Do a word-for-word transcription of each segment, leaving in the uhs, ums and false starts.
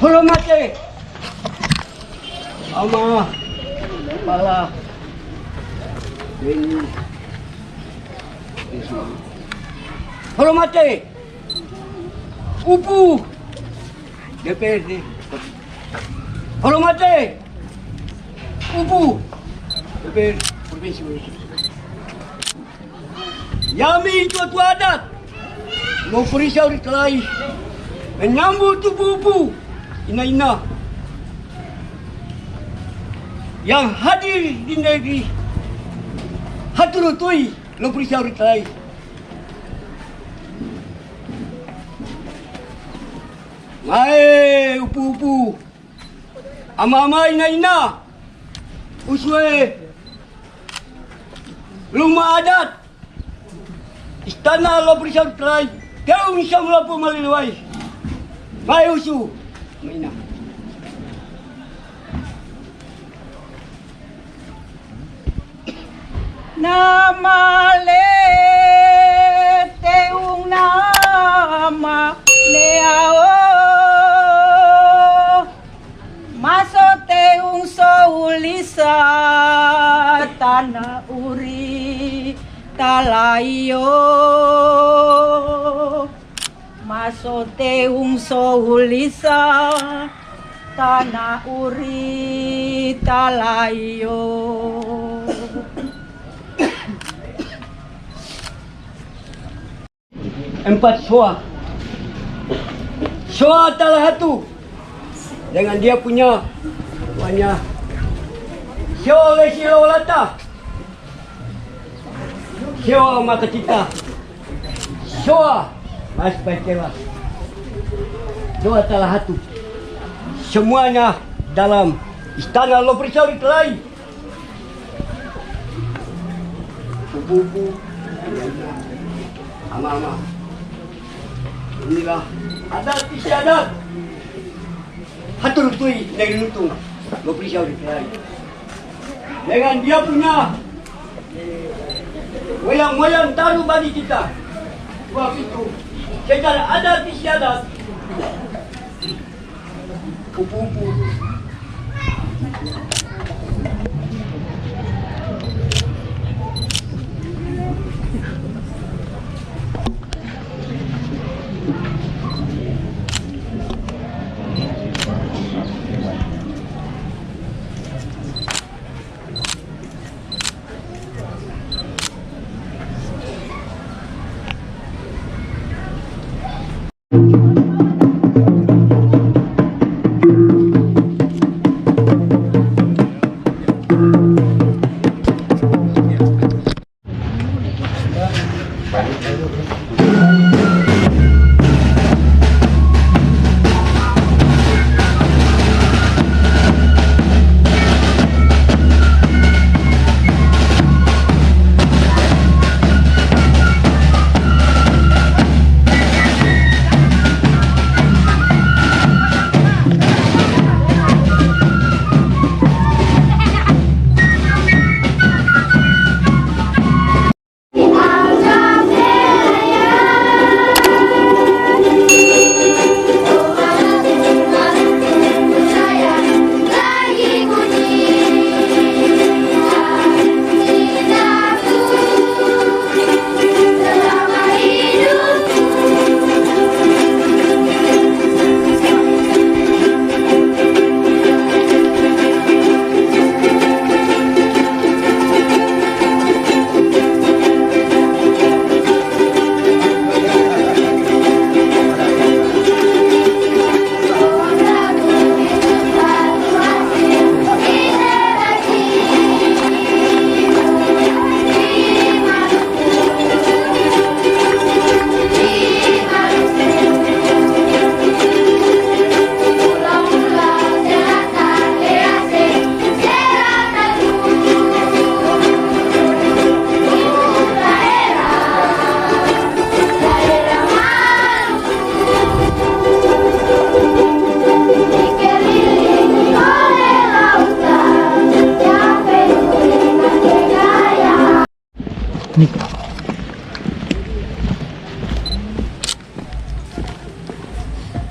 Hormati. Ama, Pala, Deni. Hormati. Upu. D P R D. Hormati. Upu. D P R Provinsi Maluku. Yami tua-tua adat, Lopo Risa Uritalai, menyambut upu-upu, ina-ina yang hadir di negeri Haturutui, Lopo Risa Uritalai. Mae upu-upu, ama-ama, ina-ina, usue luma adat, istana Lopo Risa Uritalai, teung samulapo malewai. Mae usu, ama-ina. Nama le teung nama le ao, maso teung so ulisa tana Uritalai o. Maso teung so ulisa tana Uritalai o. Empat soa. Soa talahatu dengan dia punya, punya soa lesi lolata. Soa mata kita. Soa mas baikela. Soa talahatu. Semuanya dalam istana Lopo Risa Uritalai. Upu-upu, ama-ama. Inilah adat istiadat. Haturutui dari lutung, Lopo Risa Uritalai. Dengan dia punya wayang-wayang taru bagi kita. Sebab itu, secara adat istiadat, upu-upu.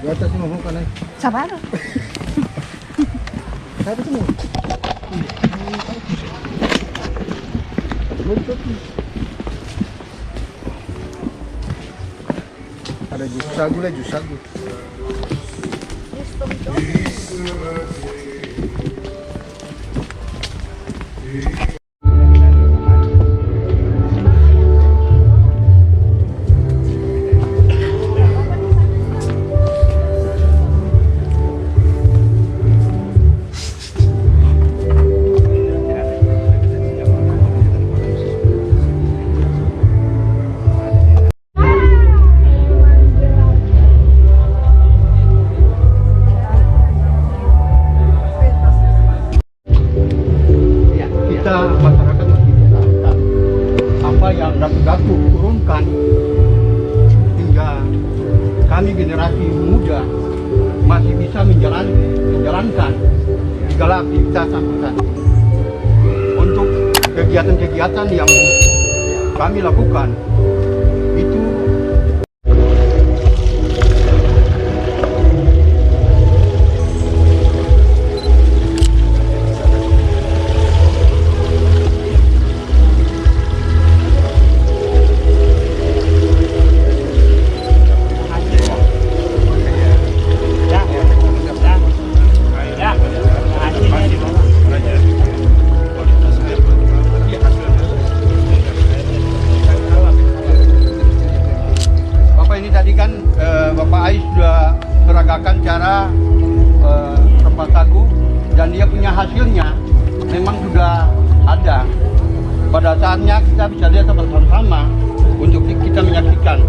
Di atas ni, mau buka, naik. Sabar. Ada jus sagu lai, jus sagu. Kita masyarakat masih bisa apa yang Datu-Datu turunkan, hingga kami generasi muda masih bisa menjalani, menjalankan segala aktivitas angkutan. Untuk kegiatan-kegiatan yang kami lakukan, itu Bapak ini tadi kan, eh, Bapak Ais sudah peragakan cara, eh, rempah sagu, dan dia punya hasilnya memang sudah ada. Pada saatnya kita bisa lihat bersama-sama untuk kita menyaksikan.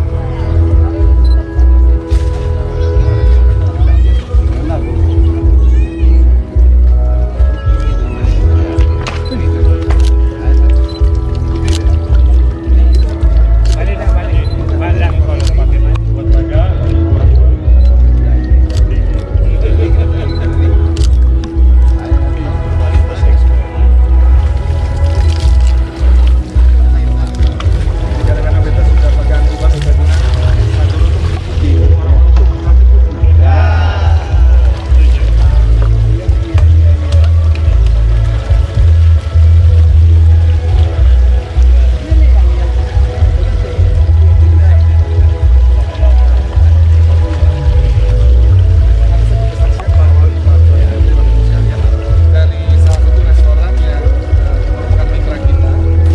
Dari salah satu restoran yang, eh, merupakan mitra kita,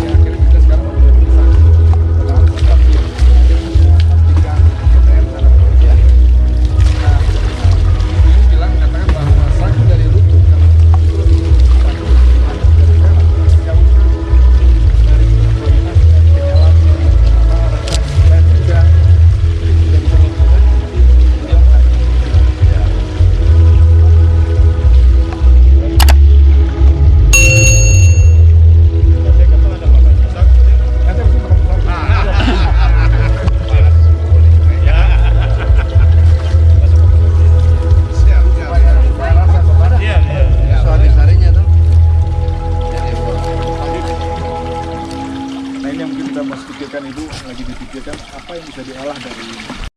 yang akhirnya juga sekarang memiliki satu. Nah, ini yang mungkin kita masih pikirkan, Ibu, lagi dipikirkan apa yang bisa diolah dari ini.